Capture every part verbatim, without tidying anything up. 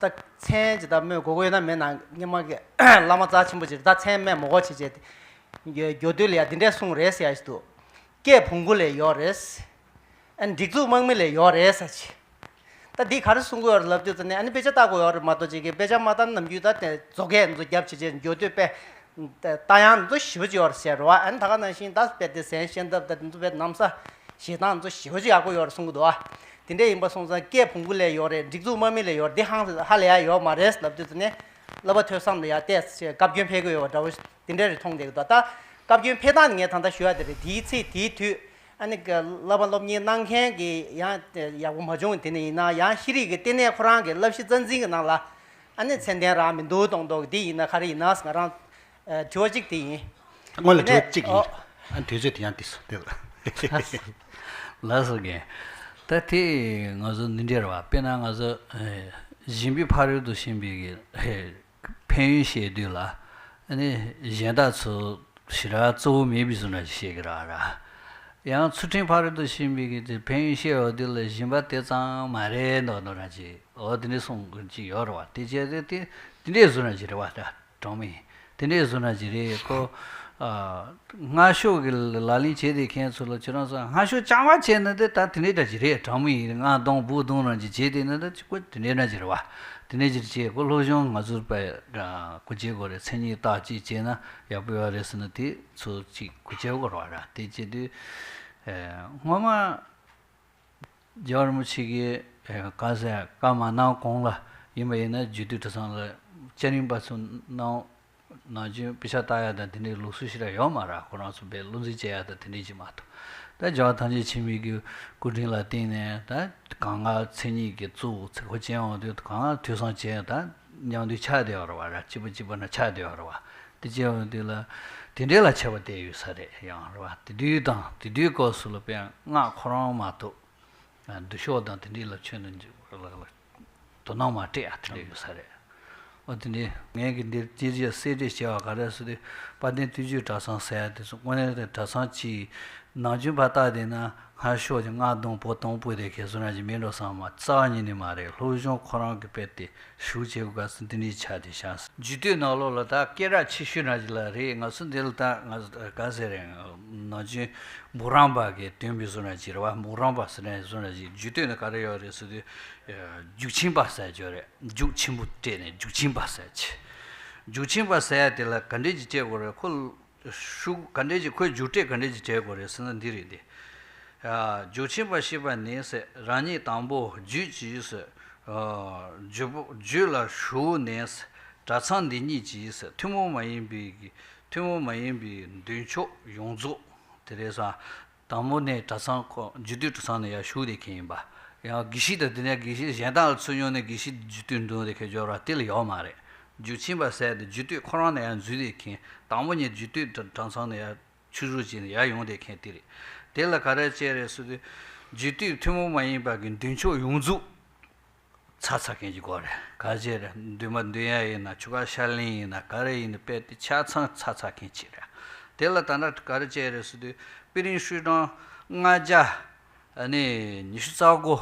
ད་མཚན་ཅིག་ད་སྨོས་དགོས་ཀྱི་ཡོད་ན་མེད་ན། སྔོན་མ་གི་བླ་མ་རྩ་ཆེན་པོ་ཅིག་ད་མཚན་སྨོས་མི་དགོས་བྱས་བྱས་ཏེ། མགྱོགས་བསྡུས་ལ་ཡ་འདི་འདྲས་གསུངས་རེད་ཟེར་ཡ་ཞིག་འདུག་སྐད་བོང་གུ་ལས་ཡོག་རེད། ཨ་ནི་སྒྲིག་འཛུགས་དམག་མི་ལས་ཡོག་རེད་ཟེར་ཅིག་ད་འདི་ག་རེ་གསུང་གི་ཡོད་རེད་ལབ་དུས་ཙ་ནས། ཨ་ནི་དཔེ་ཆ་ལྟ་དགོས་ཡོད་རེད་མ་གཏོགས་ཅིག་གི་དཔེ་ཆ་མ་ལྟ་ན་ནམ་རྒྱུན་ད་དེ་མཛོ་སྐད་ཚོ་རྒྱབ་བྱས་བྱས་མགྱོགས་བསྡུས་དཔེ་ལྟ་ཡག་འདི་ཚོ་ཞེ་པོ་ཅིག་ཡོད་རེད་ཟེར་རེད་བ། ཨ་ནི་ད་ག་ནང་བཞིན་ད་དཔེ་དེ་ཟན་ཤེས་ཐབས་ད་འདི་ཚོ་དཔེ་ན་བཟའ་བཞེས་སྟངས་འདི་ཚོ་ཞེ་པོ་ཅིག་ཡག་པོ་ཡོད་རེད་གསུང་གི་འདུག་ཨ། དེ་འདྲ་ཡིན་པ་སོང་ཙང་སྐད་བོང་གུ་ལས་ཡོག་རེད། སྒྲིག་འཛུགས་དམག་མི་ལས་ཡོག་རེད། འདི་ཧང་ཧ་ལས་ཡག་ཡོད་མ་རེད་ལབ་དུས་ཙ་ནས། བསླབ་པ་ཐོས་བསམ་ལ་ཡ་བལྟས་བཀའ་བཀྱོན་ཕེབས་ཀྱི་ཡོད་པ་འདྲ་བོ་དེ་འདྲ་རེ་མཐོང་བསྡད་ཀྱི་འདུག་ད་བཀའ་བཀྱོན་ཕེབས་སྟངས་ནི་ངས་ད་ལྟ་ཞུ་ཡ་དེ་རེད། དེའི་ཚེ་དེའི་དུས་ཨ་ནི་བསླབ་པ་སློབ་གཉེར་གནང་མཁན་གྱི་ཡང་ཡག་པོ་མ་བྱུང་། དེ་ནས་ཡིན་ན་ཡང་ཤེས་རིག་གི་ལྟེ་གནས་ཁོ་རང་གི་བསླབ་གཞི་རྩ་འཛིན་གྱི་ནང་ལ་ཨ་ནི་མཚན་ལྡན་རང་མི་འདུག་གཏོང་མདོག་འདི་ཡིན་ན་ག་རེ་ཡིན་ན་ང་རང་དྲི་བ་གཅིག་དེ་ཡིན། སྔོན་ལ་དྲི་བ་གཅིག་ཡིན། ཨ་དུས་ཚོད་དེ་ཡང་དེ་སོ་དེ་ལ། ལགས་སོ་རྒན། ད་དེ་ང་ཚོ་འདི་འདྲ་རེད་བ། དཔེར་ན་ང་ཚོ་གཞན་པའི་ཕ་རོལ་ཏུ་ཕྱིན་པའི་གི་ཕན་ཡོན་བཤད་དུས་ལ། ཨ་ནི་གཞན་དག་ཚོ་ཞེ་དྲག་གཙོ་བོ་མེད་པའི་བཟོ་འདྲ་ཞིག་བཤད་ཀྱི་རེད་བ། ཡང་ཚུལ་ཁྲིམས་ཕ་རོལ་ཏུ་ཕྱིན་པའི་གི་དེ་ཕན་ཡོན་བཤད་འོ་དེ་ལ་སྦྱིན་པ་དེ་ཙམ་མ་རེད་མདོག་མདོག་འདྲ་ཅིག་འོ་དེ་འདྲ་གསུང་གི་ཅིག་ཡོད་རེད་བ། དེ་བྱས་ཏེ་དེ་དེ་འདྲའི་བཟོ་འདྲ་ཅིག་རེད་བ། ད་གྲངས་མེད་དེ་འདྲའི་བཟོ་འདྲ་ཅིག་རེད་ཁོ། སྔར་ཤོག་གི་ལག་ལེན་བྱས་ཏེ་མཁན་ཚོ་ལ་ཁྱེད་རང་ཚོ་སྔར་ཤོག་རྐྱང་པ་བྱས་ན་དེ་ད་དེ་འདྲའི་འདྲ་ཅིག་རེད། གྲངས་མེད་ཡིན་རེད། ང་གདོང་བུ་གདོང་རང་ཅིག་བྱས་དེ་ན་ད་ཅིག་ཁོ་དེ་འདྲའི་འདྲ་ཅིག་རེད་བ། དེ་འདྲའི་ཅིག་བྱས་ཁོ་སློབ་སྦྱོང་ང་ཚོར་པ་གོ་བྱེད་དགོས་རེད། མཚན་ཉིད་བརྟག་དཔྱད་བྱས་ན་ཡག་པོ་ཡོད་རེད་ཟེར་ན་དེ་ཚོ་ཅིག་གོ་བྱེད་དགོས་རེད་བ། ར་དེ་བྱེད་དུས་སྔོན་མ། རྒྱལ་བ་རིན་པོ་ཆེ་གིས་ཨེ་ག་ཟེར་བཀའ་མ་གནང་གོང་ལ་ཡིན་པ་ཡིན་ན་རྒྱུད་སྟོད་གྲྭ་ཚང་ལ་སྐྱ་རེངས་པ་ཚོ་ནང་ནང་ཆོས་དཔེ་ཆ་ལྟ་ཡ་དང་དེ་འདྲའི་ལུགས་སྲོལ་ཞིག་ར་ཡོད་མ་རེད། ཁོ་རང་ཚོ་དཔེ་བློ་འཛིན་བྱེད་ཡ་དང་དེ་འདྲའི་ཅིག་མ་གཏོགས། ད་རྒྱལ་བ་ཐམས་ཅད་མཁྱེན་པའི་གི་སྐུ་དྲིན་ལ་བརྟེན་ནས་ད་གང་ལ་མཚན་ཉིད་ཀྱི་གཙོ་བོ་ཚིག་ཁོ་ཅན་འོང་དུས་གང་ལ་ཐོས་བསམ་བྱས་ད་མཉམ་དུ་ཆགས་བསྡད་ཡོད་རེད་བ། ར་གཅིག་པ་གཅིག་པ་ན་ཆགས་བསྡད་ཡོད་རེད་བ། དེ་བྱས་འོང་དུས་ལ་དེ་འདྲའི་ལ་ཁྱད་པར་བསྡད་ཡོད་ས་རེད། ཡང་རེད་བ། དེ་དུས་དང་དེ་དུས་སྐབས་སུ་ལ་དཔེ་སྔགས་ཁོ་རང་མ་གཏོགས། འདུ་ཤོག་དང་དེ་འདྲའི་ལ་ཁྱོན་ནས་དོ་སྣང་མ་སྤྲད་ཡ་དེ་འདྲ་ཡོད་ས་རེད། ཨོ་དེ་འདྲའི་ངས་ཀྱི་འདིར་ཅི་ཅི་གསལ་བསྒྲགས་བྱས་པ་ག་རེ་ཟེར་དུས། དཔལ་ལྡན་དུས་རྒྱུན་གྲྭ་ཚང་ཟེར་ཡ་དེ་ཚོ་དངོས་གནས་དེ་གྲྭ་ཚང་གཅིག་ནམ་རྒྱུན་ཕར་བལྟས་བསྡད་ན་སྔར་ཤོག་གི་སྔགས་གདོང་བུ་གདོང་སྤུ་དེ་གས་བཟོ་འདྲ་ཅིག་མིན་འགྲོ་བསམ་པ་རྩ་བ་ཉིད་ནས་མ་རེད། སློབ་སྦྱོང་ཁོ་རང་གི་དཔེ་དེ་ཞུགས་བྱེད་དགོས་ག་ཟེར་འདི་འདྲའི་ཆ་དེ་བཞག་རྒྱུད་སྟོད་ནང་ལོགས་ལ་ད་སྐད་གྲགས་ཆེ་ཤོས་འདྲ་ཅིག་ལ་རེད། ང་ཚོ་འདི་ལ་ད་ང་ག་ཟེར་རེད། ནམ་རྒྱུན་སྨུག་རམས་པ་གི་སྟོན་པའི་བཟོ་འདྲ་ཅིག་རེད་བ། སྨུག་རམས་པ་ཟེར་ནས་བཟོ་འདྲ་ཅིག་རྒྱུད་སྟོད་ནས་ག་རེ་ཡོད་རེད་ཟེར་དུས། རྒྱུག་ཆེན་པ་ཟེར་ཅིག་ཡོད་རེད། རྒྱུག་ཆེན་པོ་སྤྲད་ནས་རྒྱུག་ཆེན་པ་ཟེར་ཅིག་རྒྱུག་ཆེན་པ་ཟེར་ཡ་དེ་ལ་ག་འདྲས་ཅིག་སྤྲད་དགོས་རེད། ཁོ་ཤུགས་ག་འདྲས་ཅིག་ཁོས་རྒྱུགས་སྤྲད་ག་འདྲས་ཅིག་སྤྲད་དགོས་རེད་ཟེར་ན་འདི་རེད་དེ། རྒྱུག་ཆེན་པ་ཞེས་པ་ནི་ཟེར། རང་ཉིད་དང་པོ་རྒྱུད་ཀྱིས་ཟེར། རྒྱུད་པོ་རྒྱུད་ལ་ཞུགས་ནས་ཟེར། གྲྭ་ཚང་འདི་ཉིད་ཀྱིས་ཟེར། ཐུན་མོང་མ་ཡིན་པའི་གི་ཐུན་མོང་མ་ཡིན་པའི་མདུན་ཕྱོགས་ཡོངས་རྫོགས་དེ་རེད་ཟེར། དང་པོ་ནས་གྲྭ་ཚང་ཁོ་རྒྱུད་སྟོད་གྲྭ་ཚང་ནས་ཡར་ཞུགས་བསྡད་མཁན་ཡིན་པ། ཡང་དགེ་བཤེས་དང་དེ་ནས་དགེ་བཤེས་གཞན་དག་ལ་ཚུར་མྱོང་ནས་དགེ་བཤེས་རྒྱུད་སྟོད་འདོན་བསྡད་མཁན་འབྱོར་བ་དེ་ལ་ཡོད་མ་རེད། རྒྱུག་ཆེན་པ་ཟེར་དེ་རྒྱུད་སྟོད་ཁོ་རང་ནས་ཡར་འཛུལ་བསྡད་མཁན། དང་པོ་ནས་རྒྱུད་སྟོད་གྲྭ་ཚང་ནས་ཡར་ཆོས་ཞུགས་བྱས་ནས་ཡར་ཡོང་བསྡད་མཁན་དེ་རེད། དེ་ལ་ག་རེ་བྱས་རེད་ཟེར་དུས། རྒྱུད་སྟོད་ཐུན་མོང་མ་ཡིན་པ་གི་མདུན་ཕྱོགས་ཡོངས་རྫོགས་ཚར་ཚར་མཁན་གྱི་སྐོར་རེད། ག་རེ་བྱས་རེད། འདུན་མ་འདུན་ཡ་ཡིན་ན་ཆོ་ག་ཕྱག་ལེན་ཡིན་ན་ག་རེ་ཡིན་ན་དཔེ་དེ་ཆ་ཚང་ཚར་ཚར་མཁན་ཅིག་རེད། དེ་ལ་ད་ལྟ་ག་རེ་བྱས་རེད་ཟེར་དུས། དཔེ་རིང་ཧྲིལ་གྲངས་ལྔ་བརྒྱ་ཨ་ནི་ཉི་ཤུ་རྩ་དགུ་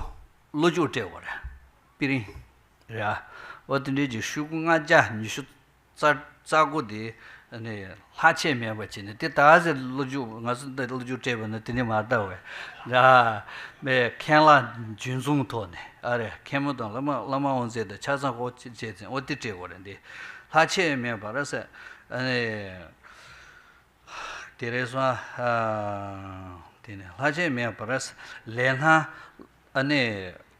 བློ་རྒྱུགས་སྤྲད་དགོས་རེད། དཔེ་རིང་རེད་ཨ། འོ་དེ་འདྲའི་ཅིག་ཤོག་གུ་ལྔ་བརྒྱ་ཉི་ཤུ་རྩ་རྩ་དགུ་དེ་ནི་ལྷག་ཆད་མེད་པ་བྱས་ནས། དེ་ད་ག་ཟེ་བློ་རྒྱུགས་ང་ཚོ་འདི་བློ་རྒྱུགས་སྤྲད་པ་ན་དེ་ནི་མ་ལྟ་བས་ར། མཁན་བླ་འཇུ་བཟུང་ཐོག་ནས་ཨ་རེ། མཁན་མོ་དང་བླ་མ་བླ་མ་དབུ་མཛད་དང་ཆ་ཚང་ཧོ་ཅི་བྱས་ཚེ་འོ་དེ་སྤྲད་དགོས་རེད། འདི་ལྷག་ཆད་མེད་པ་ར་ཟེ། ཨ་ནི། དེ་རེད་སོང་ཨ། དེ་ནས་ལྷག་ཆད་མེད་པར་ལས་སྣ། ཨ་ནི་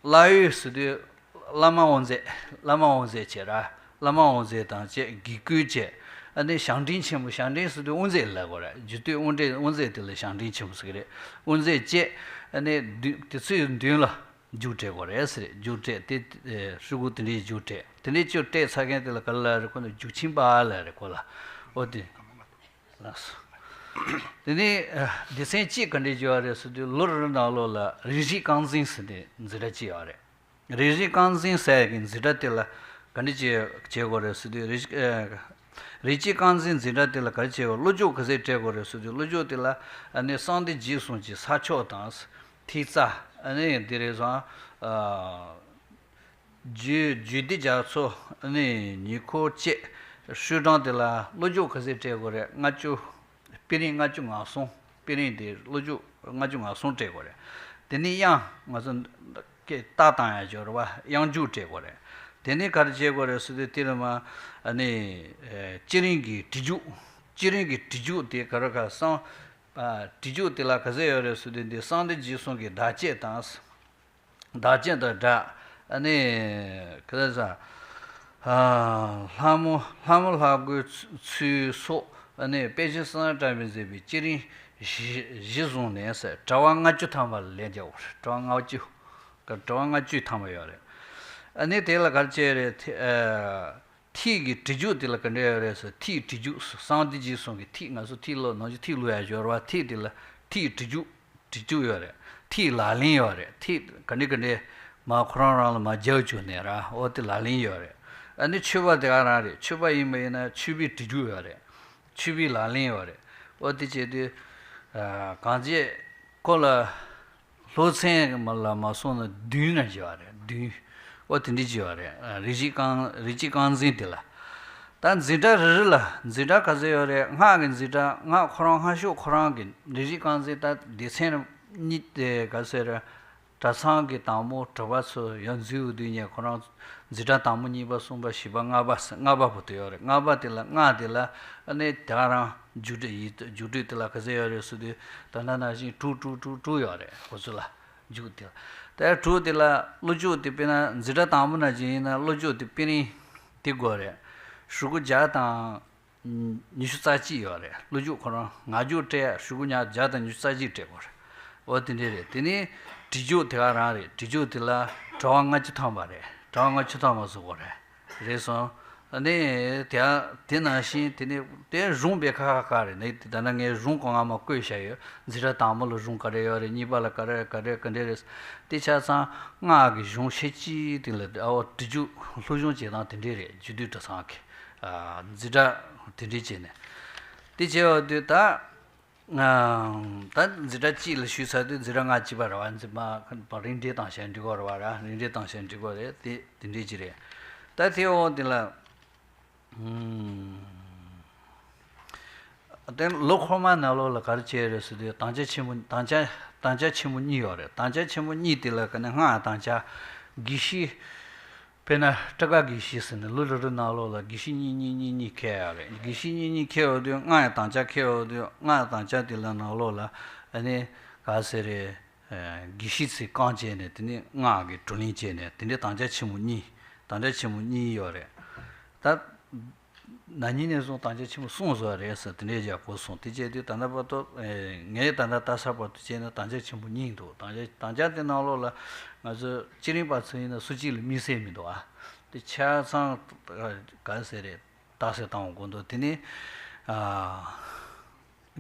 བླ་འོས་ཟེར་དུས་བླ་མ་དབུ་མཛད། བླ་མ་དབུ་མཛད་བྱས་ར། བླ་མ་དབུ་མཛད་དང་བཅས་དགེ་བསྐོས་བཅས། ཨ་ནི་ཞང་བྲན་ཆེན་པོ། ཞང་བྲན་ཟེར་དུས་དབུ་མཛད་ལབ་དགོས་རེད། རྒྱུད་སྟོད་དབུ་མཛད། དབུ་མཛད་དེ་ལ་ཞང་བྲན་ཆེན་པོ་ཟེར་གི་རེད། དབུ་མཛད་བཅས། ཨ་ནི་མདུན་དེ་ཚོའི་མདུན་ལ་རྒྱུགས་སྤྲད་དགོས་རེད་ཟེར། རྒྱུགས་སྤྲད་དེ་ཧྲིལ་པོ་དེ་འདྲའི་རྒྱུགས་སྤྲད། དེ་འདྲའི་ཅིག་སྤྲད་ཚར་མཁན་དེ་ལ་ག་རེ་ལབ་རེད། ཁོ་ནི་རྒྱུག་ཆེན་པ་ལབ་རེད་ཁོ་ལ། འོ་དེ། ལགས་སོ། དེ་ནས་ཨ་སྡེ་ཚན་གཅིག་ག་འདྲས་བརྗོད་པ་རེད་ཟེར་དུས། ལོ་རེ་རེ་ནང་ལོགས་ལ་རིགས་གཅིག་རྐང་འཛིན་ཟེར་ནས་འཛིན་གྲྭ་གཅིག་ཡོད་རེད། རིགས་གཅིག་རྐང་འཛིན་ཟེར་ཡ་གི་འཛིན་གྲྭ་དེ་ལ་ག་འདྲས་བྱེད་བྱེད་དགོས་རེད་ཟེར་དུས། རིགས་ཨ་རིགས་གཅིག་རྐང་འཛིན་འཛིན་གྲྭ་དེ་ལ་ག་རེ་བྱེད་དགོས། བློ་རྒྱུགས་ག་ཚད་སྤྲད་དགོས་རེད་ཟེར་དུས། བློ་རྒྱུགས་དེ་ལ་ཨ་ནི་གསང་བདེ་རྗེས་གསུམ་གྱི་ས་ཕྱོགས་དང་། ཐིག་རྩ། ཨ་ནི་དེ་རེད་སོང་ཨ། རྒྱུད་རྒྱུད་སྡེ་རྒྱ་མཚོ་ནི་ཉེ་འཁོར་བཅས་ཧྲིལ་གྲངས་དེ་ལ་བློ་སྦྱོང་ག་ཚད་སྤྲད་དགོས་རེད། ལྔ་བཅུ། དཔེ་རིང་ལྔ་བཅུ་ང་གསུམ། དཔེ་རིང་དེ་བློ་སྦྱོང་ལྔ་བཅུ་ང་གསུམ་སྤྲད་དགོས་རེད། དེ་ནས་དབྱངས་ང་ཚོ་སྐད་རྟགས་བཏང་ཡ་སྦྱོར་བ་དབྱངས་འཇུག་སྤྲད་དགོས་རེད། དེ་ནས་ག་རེ་བྱེད་དགོས་རེད་ཟེར་དུས་དེ་ལ་མ་ནི་སྤྱི་རིང་གི་བྲིས་རྒྱུགས། སྤྱི་རིང་གི་བྲིས་རྒྱུགས་དེ་ག་རེ་ག་སང་བྲིས་རྒྱུགས་དེ་ལ་ག་ཚད་ཡོད་རེད་ཟེར་དུས་འདི་གསང་བདེ་རྗེས་གསུམ་གྱི་བདག་བསྐྱེད་དང་། བདག་བསྐྱེད་དང་སྒྲ། ཨ་ནི་ག་རེ་ཟ། ལྷ་མོ་ལྷ་མོ་ལྷ་གོས་ཚུལ་སོགས། ཨ་ནི་དཔལ་ཆེན་གསང་བ་བཀྲ་མའི་མཛད་པའི་སྤྱི་རིང་བཞི་བཞི་བཟུང་ནས་ཟེར། དྲི་བ་ལྔ་བཅུ་ཐམ་པ་ལ་ལན་རྒྱག་དགོས་རེད། དྲི་བ་ལྔ་བཅུ། དྲི་བ་ལྔ་བཅུ་ཐམ་པ་ཡོད་རེད། ཨ་ནི་དེ་ལ་ག་རེ་བྱས་རེད། ཐེ་ཨ། ཐིག་གི་བྲིས་རྒྱུགས་དེ་ལ་ག་འདྲ་ཡོད་རེད་ཟེར། ཐིག་བྲིས་རྒྱུགས་སུ་གསང་བདེ་རྗེས་གསུམ་གྱི་ཐིག་ང་ཚོ་ཐིག་ལོ་ནང་བཞིན་ཐིག་ལོ་ཡ་སྦྱོར་བ་ཐིག་དེ་ལ་ཐིག་བྲིས་རྒྱུགས་བྲིས་རྒྱུགས་ཡོད་རེད། ཐིག་ལག་ལེན་ཡོད་རེད། ཐིག་ག་འདྲ་ག་འདྲ་མ་ཁོ་རང་རང་ལ་མ་རྒྱག་བཅུག་ནས་ར་འོ་དེ་ལག་ལེན་ཡོད་རེད། ཨ་ནི་མཆོད་པ་དེ་ག་རང་རེད། མཆོད་པ་ཡིན་པ་ཡིན་ན་མཆོད་པའི་བྲིས་རྒྱུགས་ཡོད་རེད། མཆོད་པའི་ལག་ལེན་ཡོད་རེད། འོ་དེ་བྱས་དུས་གང་བྱས་ཁོ་ལ། སློབ་ཚན་ལ་མ་སོང་ན་བདུན་ན་བྱེད་པ་རེད། བདུན། ཨོ་དེ་འདྲ་བྱེད་པ་རེད། རིགས་གཅིག་རྐང་རིགས་གཅིག་རྐང་འཛིན་དེ་ལ། ད་འཛིན་གྲྭ་རེ་རེ་ལ་འཛིན་གྲྭ་ག་ཚོད་ཡོད་རེད། སྔགས་ཀྱི་འཛིན་གྲྭ་སྔགས་ཁོ་རང་སྔགས་ཤོག་ཁོ་རང་གི་རིགས་གཅིག་རྐང་འཛིན་ད་སྡེ་ཚན་གཉིས་དེ་ག་ཚོད་རེད། གྲྭ་ཚང་གི་དང་པོ་གྲྭ་པ་ཚོ་ཡར་འཛུལ་ཡོང་དུས་ནས་ཁོ་རང་འཛིན་གྲྭ་དང་པོ་གཉིས་པ་གསུམ་པ་བཞི་པ་ལྔ་པ་ལྔ་པ་བར་དུ་ཡོད་རེད། ལྔ་པ་དེ་ལ་སྔགས་དེ་ལ་ཨ་ནི་དེ་ག་རང་རྒྱུགས་སྤྲོད་ཡིན་རྒྱུགས་སྤྲོད་དེ་ལ་ག་ཚོད་ཡོད་རེད་ཟེར་དུས་ད་ལྟ་ནང་བཞིན་དྲུག་དྲུག་དྲུག་དྲུག་ཡོད་རེད། ཁོ་ཚོ་ལ་རྒྱུགས་དེ་ལ་དེ་དྲུག་དེ་ལ་བློ་སྦྱོང་དེ་དཔེར་ན་འཛིན་གྲྭ་དང་པོ་ནང་བཞིན་ཡིན་ན་བློ་སྦྱོང་དེ་དཔེ་རིང་དེ་དགོས་རེད། ཧྲིལ་པོ་བརྒྱ་དང་ཉི་ཤུ་རྩ་གཅིག་ཡོད་རེད། བློ་སྦྱོང་ཁོ་རང་ངག་རྒྱུགས་སྤྲད་ཡ་ཧྲིལ་པོ་ཉག་བརྒྱ་དང་ཉི་ཤུ་རྩ་གཅིག་སྤྲད་དགོས་རེད། འོ་དེ་འདྲས་རེད། དེ་ནས་བྲིས་རྒྱུགས་དེ་ག་རང་རེད། བྲིས་རྒྱུགས་དེ་ལ་དྲི་བ་ལྔ་བཅུ་ཐམ་པ་རེད། དྲི་བ་ལྔ་བཅུ་ཐམ་པ་བཟོ་དགོས་རེད། རེད་སོང་། ཨ་ནི་དེ་དེ་ནང་བཞིན་དེ་ནས་དེ་གཞུང་དཔེ་ཁག་ཁག་རེད། ནི་ད་ནང་ངས་གཞུང་གང་མ་བཀོད་བཞག་ཡོད། འཛིན་གྲྭ་དང་པོ་ལ་གཞུང་ག་རེ་ཡོད་རེད། གཉིས་པ་ལ་ག་རེ་ག་རེ་ག་འདྲས་རེད། དེ་ཆ་ཚང་སྔགས་ཀྱི་གཞུང་ཤེས་ཀྱི་དེ་ལ་ཨ་བ་བྲིས་རྒྱུགས་སློབ་སྦྱོང་བྱེད་སྟངས་དེ་འདྲས་རེད། རྒྱུད་སྟོད་གྲྭ་ཚང་གི་འཛིན་གྲྭ་དེ་འདྲས་བྱས་ནས་དེ་བྱས་པ་དུས་ད། ད་འཛིན་གྲྭ་གཅིག་ལ་ཞུས་ཚར་དུས་འཛིན་གྲྭ་ལྔ་གཅིག་པ་རེད་བ། འཛིན་མ་རིན་བསྲེས་བཏང་བྱས་འགྲིག་གི་རེད་བ་ར། རིན་བསྲེས་བཏང་བྱས་འགྲིག་གི་རེད། དེ་དེ་འདྲས་ཅིག་རེད། ད་དེ་འོག་དེ་ལ་དེ་ལོ་འཁོར་མ་ནང་ལོགས་ལ་ག་རེ་བྱས་རེད་ཟེར་དུས་དམ་བཅའ་ཆེན་མོ་དམ་བཅའ་དམ་བཅའ་ཆེན་མོ་གཉིས་ཡོད་རེད། དམ་བཅའ་ཆེན་མོ་གཉིས་དེ་ལ་ག་ནས་སྔགས་དམ་བཅའ་དགེ་བཤེས། དཔེར་ན་སྤྲི་དཀར་དགེ་བཤེས་ཟེར་ནས་ལོ་རེ་རེ་ནང་ལོགས་ལ་དགེ་བཤེས་གཉིས་གཉིས་གཉིས་གཉིས་འཁེལ་ཡོད་རེད། དགེ་བཤེས་གཉིས་གཉིས་འཁེལ་ཡོད་དུས་སྔགས་དམ་བཅའ་འཁེལ་ཡོད་དུས་སྔགས་དམ་བཅའ་དེ་ལ་ནང་ལོགས་ལ་ཨ་ནི་ག་ཟེར་རེད། དགེ་བཤེས་ཚོས་རྐང་བྱས་ནས་དེ་ནས་སྔགས་ཀྱི་བགྲོ་གླེང་བྱས་ནས་དེ་འདྲའི་དམ་བཅའ་ཆེན་མོ་གཉིས། དམ་བཅའ་ཆེན་མོ་གཉིས་ཡོད་རེད། ད་ན་ནིང་ནས་བཟུང་དམ་བཅའ་ཆེན་མོ་གསུམ་བཟོ་བ་རེད་ཟེར་དེ་འདྲའི་ཡག་པོ་སོང་། དེ་བྱས་དུས་ད་ལྟ་བར་དུ་ངས་ད་ལྟ་ལྟ་ས་བར་དུ་བྱས་ན་དམ་བཅའ་ཆེན་པོ་གཉིས་འདུག་དམ་བཅའ་དམ་བཅའ་དེ་ནང་ལོགས་ལ་ང་ཚོ་སྤྱི་རིམ་པ་ཚོ་ཡིན་ན་སུ་གཅིག་ལ་དམིགས་བསལ་མི་འདུག་ཨ། དེ་ཆ་ཚང་ག་ཟེར་རེད། རྟགས་གསལ་བཏང་དགོས་འདུག་དེ་ནས་ཨ།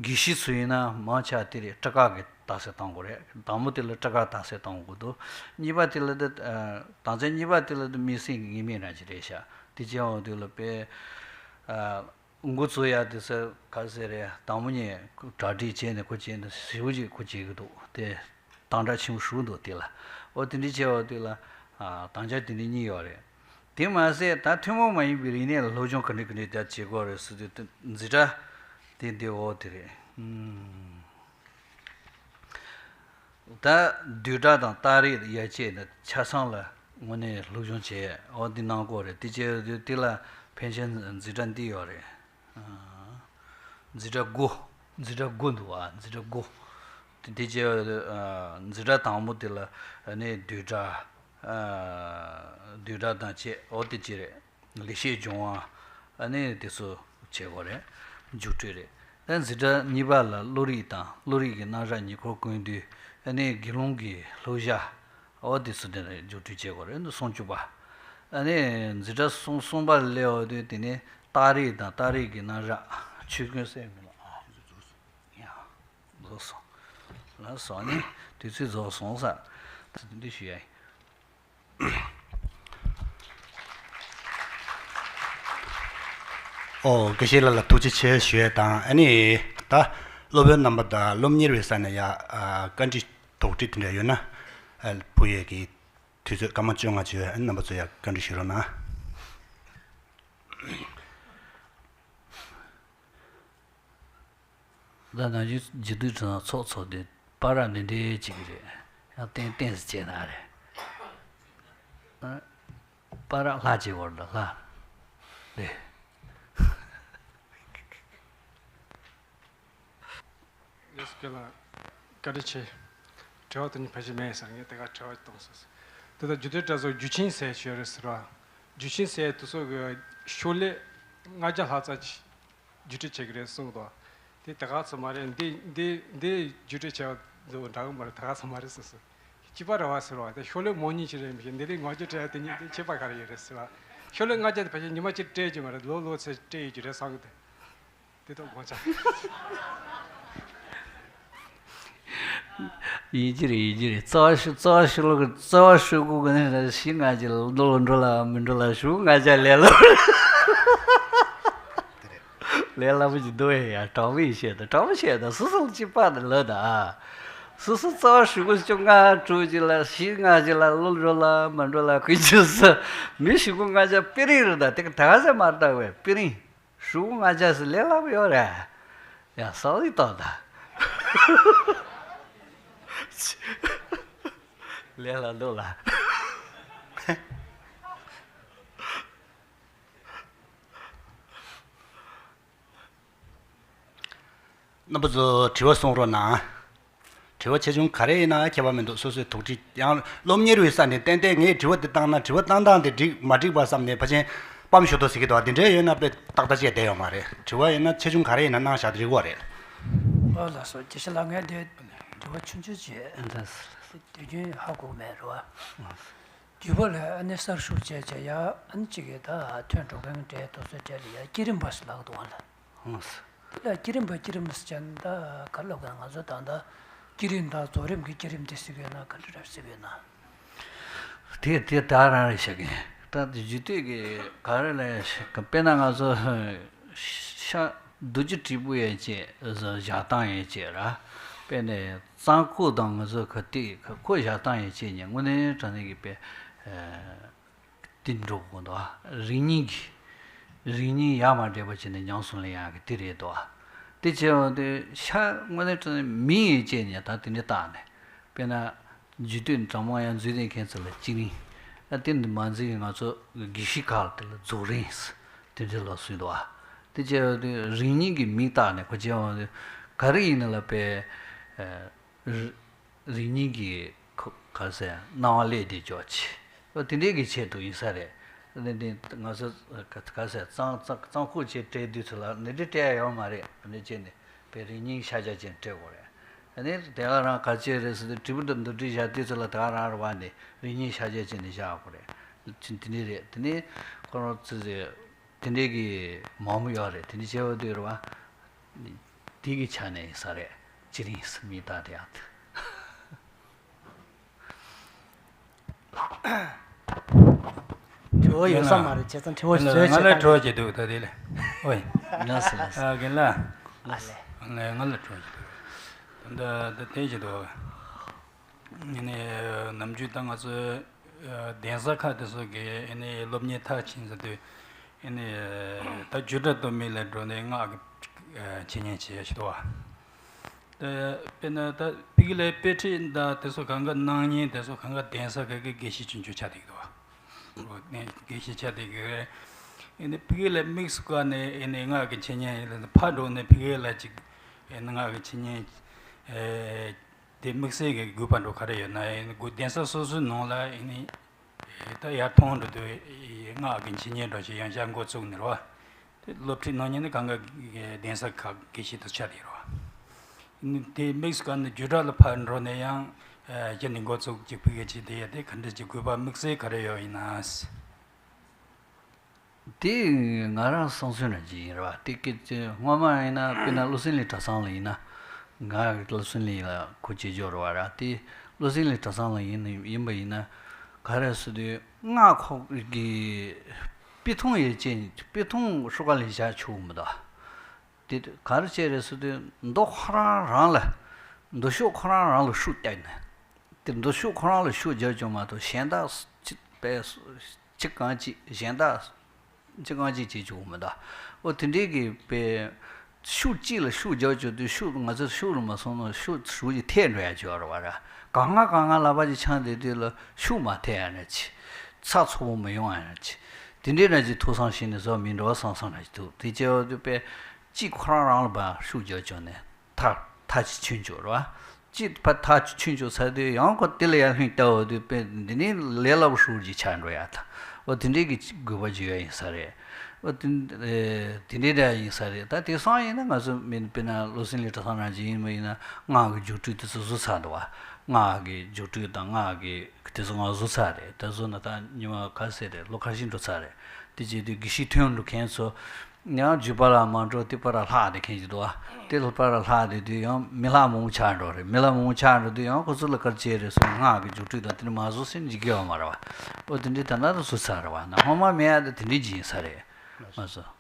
དགེ་བཤེས་ཚོ་ཡིན་ན་མང་ཆེ་བ་དེ་རེད། སྤྲི་དཀར་གྱི་རྟགས་གསལ་བཏང་དགོས་རེད། དང་པོ་དེ་ལ་སྤྲི་དཀར་རྟགས་གསལ་བཏང་དགོས་འདུག་གཉིས་པ་དེ་ལ་དེ་ཨ། དམ་བཅའ་གཉིས་པ་དེ་ལ་དེ་དམིགས་བསལ་གྱི་ངེས་མེད་རང་ཅིག་རེད་ཤག་དེ་བྱས་འོང་དུས་ལ་དཔེ་ཨ། འགོ་བཙུགས་ཡ་དེ་ཚོ་ག་ཟེར་རེད། དང་པོ་ཉིད་གྲ་སྒྲིག་བྱས་ནས་ཁོ་བྱས་ནས་ཞེ་པོ་ཅིག་ཁོ་བྱེད་ཀྱི་འདུག་དེ་དམ་དྲག་ཆེན་པོ་ཞེ་པོ་འདུག་དེ་ལ་ཨོ་དེ་འདྲ་བྱས་པ་དེ་ལ་ཨ། དམ་བཅའ་དེ་འདྲ་གཉིས་ཡོད་རེད། དེ་མ་ཟད་ད་ཐུན་མོང་མ་ཡིན་པའི་རིག་གནས་ལ་སློབ་སྦྱོང་ག་འདྲ་ག་འདྲ་དེ་བྱེད་དགོས་རེད་ཟེར་དུས་དེ་འཛིན་གྲྭ་དེ་འདི་འོ་དེ་རེད། ཨུམ། ད་བསྡུས་གྲྭ་དང་རྟགས་རིགས་ཡར་བཅས་ནས་ཆ་ཚང་ལ་དངོས་གནས་སློབ་སྦྱོང་བྱས་འོ་འདི་གནང་དགོས་རེད། དེ་བྱས་དུས་དེ་ལ་ཕན་ཆད་འཛིན་གྲྭ་འདི་ཡོད་རེད། འཛིན་གྲྭ་དགུ། འཛིན་གྲྭ་དགུ་འདུག་ཨ། འཛིན་གྲྭ་དགུ། དེ་དེ་བྱས་འཛིན་གྲྭ་དང་པོ་དེ་ལ་ནི་བསྡུས་གྲྭ། བསྡུས་གྲྭ་དང་བཅས་འོ་དེ་ཅི་རེད། ལེགས་བཤད་ལྗོན་དབང་ཨ་ནི་དེ་ཚོ་བྱེད་དགོས་རེད། རྒྱུགས་སྤྲོད་རེད། ཨ་འཛིན་གྲྭ་གཉིས་པ་ལ་བློ་རིག་དང་བློ་རིག་གི་རྣམ་གཞག་ཉེ་འཁོར་ཀུན་བཏུས་ཨ་ནི་དགེ་སློང་གི་བསླབ་བྱ་འོ་དེ་ཚོ་དེ་ནས་རྒྱུགས་སྤྲོད་བྱེད་དགོས་རེད། སུམ་ཅུ་པ། ཨ་ནི་འཛིན་གྲྭ་གསུམ་གསུམ་པ་ལ་སླེབས་འོ་དུས་དེ་ནས་རྟགས་རིགས་དང་རྟགས་རིགས་ཀྱི་རྣམ་གཞག་ཆོས་ཀུན་གསལ་མི་ལ་ཨ། རྫོགས་སོང་། ལགས་སོ། ཨ་ནི་དུས་ཚོད་རྫོགས་སོང་ས། ད་དེ་འདྲ་ཞུ་ཡ་ཡིན། ཨོ། དགེ་བཤེས་ལགས་ལ་ཐུགས་རྗེ་ཆེ་ཞུ་ཡས་དང་། ཨ་ནི་ད་སློབ་དཔོན་རྣམ་པ་དང་སློབ་གཉེར་བའི་ས་ནས་ཡ་བཀའ་འདྲི་དོགས་འདྲི་དེ་འདྲ་ཡོད་ན་ཕུལ་ཡས་ཀྱི་ དུས་ཚོད་སྐར་མ་བཅོ་ལྔ་བྱས་པས་རྣམ་པ་ཚོ་ཡང་བཀའ་འདྲི་ཞུ་རོགས་གནང་། ད་ནང་བཞིན་རྒྱུད་སྟོད་གྲྭ་ཚང་ཚོགས་ཚོགས་དེ་བར་ནས་འདི་བྱེད་ཀྱི་རེད། ཡང་བསྟན་བསྟན་སུ་བྱས་ན་རེད། ཨ། བར་ལྷ་བྱེད་བར་དུ་ལྷ། རེད། ལགས་སོ། ཁྱེད་ལ་བཀའ་དྲིན་ཆེ། དྲི་བ་དེ་གཉིས་ཕལ་ཆེར་མེད་ཟེར། ངས་དེ་ག་དྲི་བ་གཏོང་ཟེར། དེ་ལྟར་རྒྱུད་སྟོད་གྲྭ་ཚང་བརྒྱུད་འཕྲིན་ཟེར་ཞིག་ཡོད་རེད་ཟེར་བ། བརྒྱུད་འཕྲིན་ཟེར་དེ་ཚོ་གི་ཤོག་ལྷེ་ལྔ་བརྒྱ་ལྷག་ཙམ་ཅིག་བརྒྱུད་སྤྲོད་བྱེད་ཀྱི་རེད་གསུངས་འདུག་དེ་དེ་ག་ཚོད་མ་རེད། འདི་འདི་འདི་བརྒྱུད་སྤྲོད་བྱས་པ་འདུག་འདྲ་གི་མ་རེད། དེ་ག་ཚོད་མ་རེད་གསུངས་སོང་། གཅིག་པ་རེད་བ་ཟེར་བ། དེ་ཤོག་ལྷེ་མང་ཉུང་ཅིག་རེད་མི་ཤེས། འདི་རིགས་ལྔ་བརྒྱ་སྤྲད་དེ་ཉིད་དེ་ཁྱད་པར་ག་རེ་ཡོད་རེད་ཟེར་བ། ཤོག་ལྷེ་ལྔ་བརྒྱ་དེ་ཕལ་ཆེར་ཉི་མ་གཅིག་སྤྲད་ཀྱི་མ་རེད། ལོ་ལོ་ཚོད་སྤྲད་ཡོད་ཀྱི་རེད་བསམ་གི་འདུག་དེ་ཐོག་དགོངས་འཆར། ཡིན་གྱི་རེད། ཡིན་གྱི་རེད། རྩ་བ་ཤོ་རྩ་བ་ཤོ་ལོ་གི་རྩ་བ་ཤོ་གུ་གི་ནི་ཞིག་ང་ཅི་ལོ་འགྲོ་ལ་མི་འགྲོ་ལ་ཞུ་ང་ཅག་ལས་ལ། ལས་སླ་པོ་ཅིག་འདུག་ཨེ། ཡ་གྲོགས་པོ་ཡིན་བཤད་ད། གྲོགས་པོ་བཤད་ད། སོ་སོ་ལ་གཅིག་པ་ནི་ལོས་ད། སོ་སོ་རྩ་བ་ཧྲིལ་པོ་བཅོ་ལྔ་དྲུག་ཅིག་ལ་ཞིག་ང་ཅི་ལ་ལོ་འགྲོ་ལ་མ་འགྲོ་ལ་ཁུལ་ཆུ་ས་མི་ཞིག་གུ་ང་ཅག་པི་རིང་རེད་ད། དེ་ག་ད་ག་ས་མ་ལྟ་བས་པི་རིང་། ཧྲུག་ང་ཅག་སི་ལས་སླ་པོ་ཡོད་རེད། ཡ་སའོ་ཡི་ཏོག་ད། ལས་སླ་འདུག་ལ། རྣམ་པ་ཚོ་དྲི་བ་གསུང་རོགས་གནང་། དྲི་བ་ཆེ་ཆུང་ག་རེ་ཡིན་ན་ཁྱད་པར་མི་འདུག་སོ་སོའི་དོགས་འདྲི། ཡང་སློབ་གཉེར་བའི་ས་ནས་ཏན་ཏན་ངས་དྲི་བ་འདི་བཏང་ན་དྲི་བ་བཏང་སྟངས་དེ་འགྲིག་མ་འགྲིག་པ་བསམ་ནས་ཕལ་ཆེར་སྤམ་ཞུ་དོ་ཟེར་གྱི་འདུག་དེ་འདྲ་ཡོད་ན་དཔེ་ཏག་ཏག་བྱས་བསྡད་ཡོད་མ་རེད། དྲི་བ་ཡིན་ན་ཆེ་ཆུང་ག་རེ་ཡིན་ན་གནང་བཞག་དེ་འགྲིག་གི་རེད། ཨོ་ལགས་སོ། དགེ་བཤེས་ལགས། ངས་འདི་དྲི་བ་ཆུང་ཆུང་བྱས། ལགས་སོ། དུས་རྒྱུན་ཧ་གོ་མེད་རེད་བ། རྒྱུད་པ་ལ་ཨ་ནི་གསར་ཞུགས་བྱས་བྱས་ཡ་ཨ་ནི་གཅིག་གིས་ད་ཐོན་འགྲོ་མཁན་གྲས་དེ་ཚོའི་གྲས་ལ་ཡ་བསྐྱེད་རིམ་པ་ཞིག་ལབ་འདུག་ཨ་ལ། ལགས་སོ། དེ་ལ་བསྐྱེད་རིམ་པ་བསྐྱེད་རིམ་ཟེར་ན་ད་ག་རེ་ལབ་དགོས། ང་ཚོ་ད་ལྟ་བསྐྱེད་རིམ་དང་རྫོགས་རིམ་གྱི་བསྐྱེད་རིམ་དེ་ཟེར་གྱི་ཡོད་ན་ག་རེ་རེད་ཟེར་གྱི་ཡོད་ན། དེ་དེ་ད་རང་རེད་བཤད་གི། ད་དེ་རྒྱུད་སྟོད་ཀྱི་ག་རེ་ལབ་ཡ་ཞིག་དཔེར་ན་ང་ཚོ་ཤ་རྡོ་རྗེ་དྲིལ་བུ་ཡན་ཆད་བཞག་སྟངས་ཡན་ཆད་ར། དཔེར་ན་གཙང་ཁུག་དང་ང་ཚོ་ག་དེ་ཁ་ཁོ་བཞག་སྟངས་ཡན་ཆད་ཉིད་དངོས་གནས་དྲང་གནས་ཀྱི་དཔེ། དེ་འགྲོ་དགོས་འདུག་ཨ། རིགས་གཉིས་ཀྱི། རིགས་གཉིས་ཡར་མར་འདྲེས་པ་བྱས་ནས་ཉམས་སུ་ལེན་ཡག་གི་དེ་རེད་འདུག་ཨ། དེ་བྱས་པ་དེ་ཤ་དངོས་གནས་དྲང་གནས་མིང་ཡང་བཅད་ནས་ད་དེ་འདྲ་བཏགས་ནས། དཔེར་ན། རྒྱུད་སྟོད་གྲྭ་མང་ཡང་འཛུལ་ནས་མཁན་ཚོ་ལ་བསྐྱེད་རིམ། ཨ་དེ་འདི་མ་འཛུལ་གི་ང་ཚོ་དགེ་བཤེས་ཁག་དེ་ལ་རྫོགས་རིམ། དེ་འདྲ་ལ་སུས་འདུག་ཨ། དེ་བྱས་པ་དེ་རིགས་གཉིས་ཀྱི་མིང་བཏགས་ནས་ཁོ་བྱས་པ་དེ་ག་རེ་ཡིན་ན་ལབ་པས། རི་རིགས་གཉིས་ཀྱི་ཁོ་ག་ཟེར་སྣང་བ་ལས་དེ་འཇོག་ཆེ། ཨོ་དེ་འདྲའི་གི་ཆེད་དུ་ཡིན་ས་རེད། ཨ་ནི་དེ་ང་ཚོ་ག་ག་ཟེར་གཙང་གཙང་གཙང་ཁུག་ཅེས་སྤྲད་དུས་ཚོད་ལ་འདི་འདྲ་སྤྲད་ཡ་ཡོད་མ་རེད། ཨ་ནི་བྱས་ནས་དཔེ་རིགས་གཉིས་ཤ་རྒྱགས་ཅན་སྤྲད་དགོས་རེད། ཨ་ནི་དེ་ག་རང་ག་ཅེས་རེད་ཟེར་དུས་དྲིལ་བུ་འདི་འདུ་འདྲི་བཞག་དུས་ཚོད་ལ་དེ་ག་རང་རེད་བ། ནི་རིགས་གཉིས་ཤ་རྒྱགས་ཅན་ནས་བཞག་དགོས་རེད། དེ་འདྲ་རེད། དེ་ནི་ཁོ་རང་ཚོ་ཟེར། དེ་འདྲའི་གི་མང་པོ་ཡོད་རེད། དེ་འདྲ་བྱས་པ་དུས་རེད་བ། དེ་གི་ཆ་ནས་ཡིན་ས་རེད། ཅི་རིང་སུ་མི་ལྟ་དེ་ཡང་དུ། དྲི་བ་ཡོད་ས་མ་རེད། བྱས་ཙང་དྲི་བ་ང་ལ་བཟོས་བྱས་ང་ལ་དྲི་བ་བྱེད་འདུག་ད་དེ་ལས། ཨོའི། ལགས་སོ་ལགས་སོ། ཨ་རྒན་ལགས། ལགས་ལས། ང་ལ་དྲི་བ་བྱེད་འདུག་ད་ད་དེ་བྱེད་འདུག་ཨ་ནི་ནམ་རྒྱུན་ད་ང་ཚོ་གདན་ས་ཁག་དེ་ཚོ་གི་ཨ་ནི་སློབ་གཉེར་མཐར་ཕྱིན་ཟེར་དུས་ཨ་ནི་ད་རྒྱུད་གྲྭ་སྟོད་སྨད་ལ་འགྲོ་ནས་སྔགས་ཀྱི་འཆད་ཉན་བྱེད་ཡ་ཞིག་འདུག་བ། དཔེར་ན་ད་ཕ་གི་ལ་དཔེ་ཁྲིད་དང་དེ་ཚོ་གང་ག་གནང་མཁན་དེ་ཚོ་གང་ག་གདན་ས་ག་གི་དགེ་བཤེས་ཆུང་ཆུང་ཆགས་བསྡད་ཀྱི་འདུག་བ། དགེ་བཤེས་ཆགས་བསྡད་ཀྱི་རེད། ཨ་ནི་ཕ་གི་ལ་དམིགས་སུ་བཀར་ནས་ཨ་ནི་སྔགས་ཀྱི་འཆད་ཉན་ཕར་འགྲོ་ནས་ཕ་གི་ལ་ཅིག་ཨ་ནི་སྔགས་ཀྱི་འཆད་ཉན། དེ་དམིགས་བསལ་གྱི་དགོས་པ་འགྲོ་ག་རེ་ཡོད་ན། ཡིན་དགོས་གདན་ས་སོ་སོའི་ནང་ལ་ཡིན་ད་ཡར་ཐོན་འགྲོ་དུས་སྔགས་ཀྱི་འཆད་ཉན་འགྲོ་ཞིག་ཡང་བྱ་འགོ་བཙུགས་ནས་རོ། དེ་སློབ་ཁྲིད་གནང་མཁན་ནི་གང་ག་གདན་ས་ཁག་དགེ་བཤེས་དུ་ཆ་དེ་རོ། དེ་དམིགས་སུ་བཀར་ནས་རྒྱུད་གྲྭ་ལ་ཕར་འགྲོ་ནས་ཡང་ཁྱེད་ནི་འགོ་བཙུགས་ཀྱི་ཕུགས་ཀྱི་ཅིག་དེ་ཡ་དེ་ག་འདྲ་ཅིག་དགོས་པ་དམིགས་བསལ་ག་རེ་ཡོད་ཡིན་ན། དེ་ང་རང་བསམ་ཚུལ་ནང་བཞིན་རེད་བ། དེ་སྐད་ཅེས་སྔོན་མ་ཡིན་ན་དཔེར་ན་བློ་སེང་གླིང་གྲྭ་ཚང་ལ་ཡིན་ན། ང་བློ་སེང་གླིང་ལ་ཁོ་བྱེད་འཇོག་རེད་བ་ར། དེ་བློ་སེང་གླིང་གྲྭ་ཚང་ལ་ཡིན་ཡིན་པ་ཡིན་ན། ག་རེ་ཟེར་དུས་སྔགས་ཁོག་གི་དཔེ་ཐུང་ཡོད་ཅན་དཔེ་ཐུང་ཤོག་ཁ་ལ་བཞག་ཆོག་གི་མི་འདུག་དེ་ག་རེ་བྱས་རེད་ཟེར་དུས་མདོ་ཁོ་རང་རང་ལ། མདོ་ཤོག་ཁོ་རང་རང་ལ་ཤུགས་བཏེགས་ནས། དེ་འདུག་ཤུགས་ཁོ་རང་ལ་ཤུགས་རྒྱབ་བཅུག་མ་གཏོགས་གཞན་དག་ཅི་པས་ཅི་གང་ཅི་གཞན་དག་ཅི་གང་ཅི་བྱེད་བཅུག་མི་འདུག་འོ་དེ་འདྲའི་གི་པས་ཤུགས་གཅིག་ལ་ཤུགས་རྒྱབ་བཅུག་དུས་ཤུགས་ང་ཚོ་ཤུགས་ལ་མ་སོང་ན་ཤུགས་ཟུག་ཅིག་ཐེབས་འགྲོ་ཡ་ཅིག་ཡོད་རེད་བ་ར། གང་ང་གང་ང་ལག་པ་ཅིག་འཆང་བསྡད་དུས་ལ་ཤུགས་མ་ཐེབས་ཡ་ན་ཅི། ཚ་ཚ་པོ་མི་ཡོང་ཡ་ན་ཅི། དེ་འདྲའི་ན་ཅི་ཐུགས་བསམ་བཞེས་ནས་བཟོ་མི་འགྲོ་བསམ་བསམ་ན་ཅི་འདུག་དེ་ཅི་ཡོད་དུས་པས་གཅིག་ཁོ་རང་རང་ལ་བ་ཤུགས་རྒྱབ་བཅུག་ནས། ཐག་ཐག་ཅིག་ཆོད་འཇོག་རེད་བ། གཅིག་ཕར་ཐག་ཅིག་ཆོད་འཇོག་ཚར་དུས་ཡང་ཁོ་དེ་ལ་ཡར་ལྷུང་བལྟ་འོ་དུས་དཔེ་འདི་ནི་ལས་སླ་པོ་ཧྲུལ་ཅིག་ཆགས་འགྲོ་ཡ་ད། འོ་དེ་འདྲའི་གི་དགོས་པ་ཅིག་ཡོད་ཡིན་ས་རེད། འོ་དེ་དེ་འདྲའི་འདྲ་ཡིན་ས་རེད། ད་དེང་སང་ཡིན་ན་ང་ཚོ་མི་དཔེར་ན་བློ་སེང་ལི་གྲྭ་ཚང་རང་ཅིག་ཡིན་པ་ཡིན་ན་སྔགས་ཀྱི་རྒྱུགས་སྤྲོད་དེ་ཚོ་བཟོ་ཚར་འདུག་བ། སྔགས་ཀྱི་རྒྱུགས་སྤྲོད་དང་སྔགས་ཀྱི་དེ་ཚོ་ང་བཟོ་ཚར་རེད། དེ་བཟོ་ན་ད་ཉི་མ་ག་ཚོད་རེད། ལོ་ཁ་ཤས་འགྲོ་ཚར་རེད། དེ་བྱེད་དུས་དགེ་བཤེས་ཐོན་འགྲོ་མཁན་ཚོ། ཡང་རྒྱུད་པ་ལ་མ་འགྲོ་དེ་པ་ར་ལྷག་དེ་མཁན་ཅིག་འདུག་ཨ། དེ་ལ་པ་ར་ལྷག་དེ་དུས་ཡང་མི་ལྷག་མང་པོ་ཆགས་འགྲོ་རེད། མི་ལྷག་མང་པོ་ཆགས་འགྲོ་དུས་ཡང་ཁོ་ཚོ་ལ་དཀར་ཆེ་རེད་སོང་། སྔགས་ཀྱི་རྒྱུགས་སྤྲོད་དང་དེ་འདྲ་མ་བཟོ་ཟེར་འཇིགས་ཀྱི་ཡོད་མ་རེད་བ། ཨོ་དེ་འདྲའི་ད་ལྟ་དུ་བཟོ་ཚར་རེད་བ། ན་ཧོ་མ་མེད་ཡ་དེ་དེ་འདྲའི་ཅིག་ཡིན་ས་རེད། མ་བཟོ།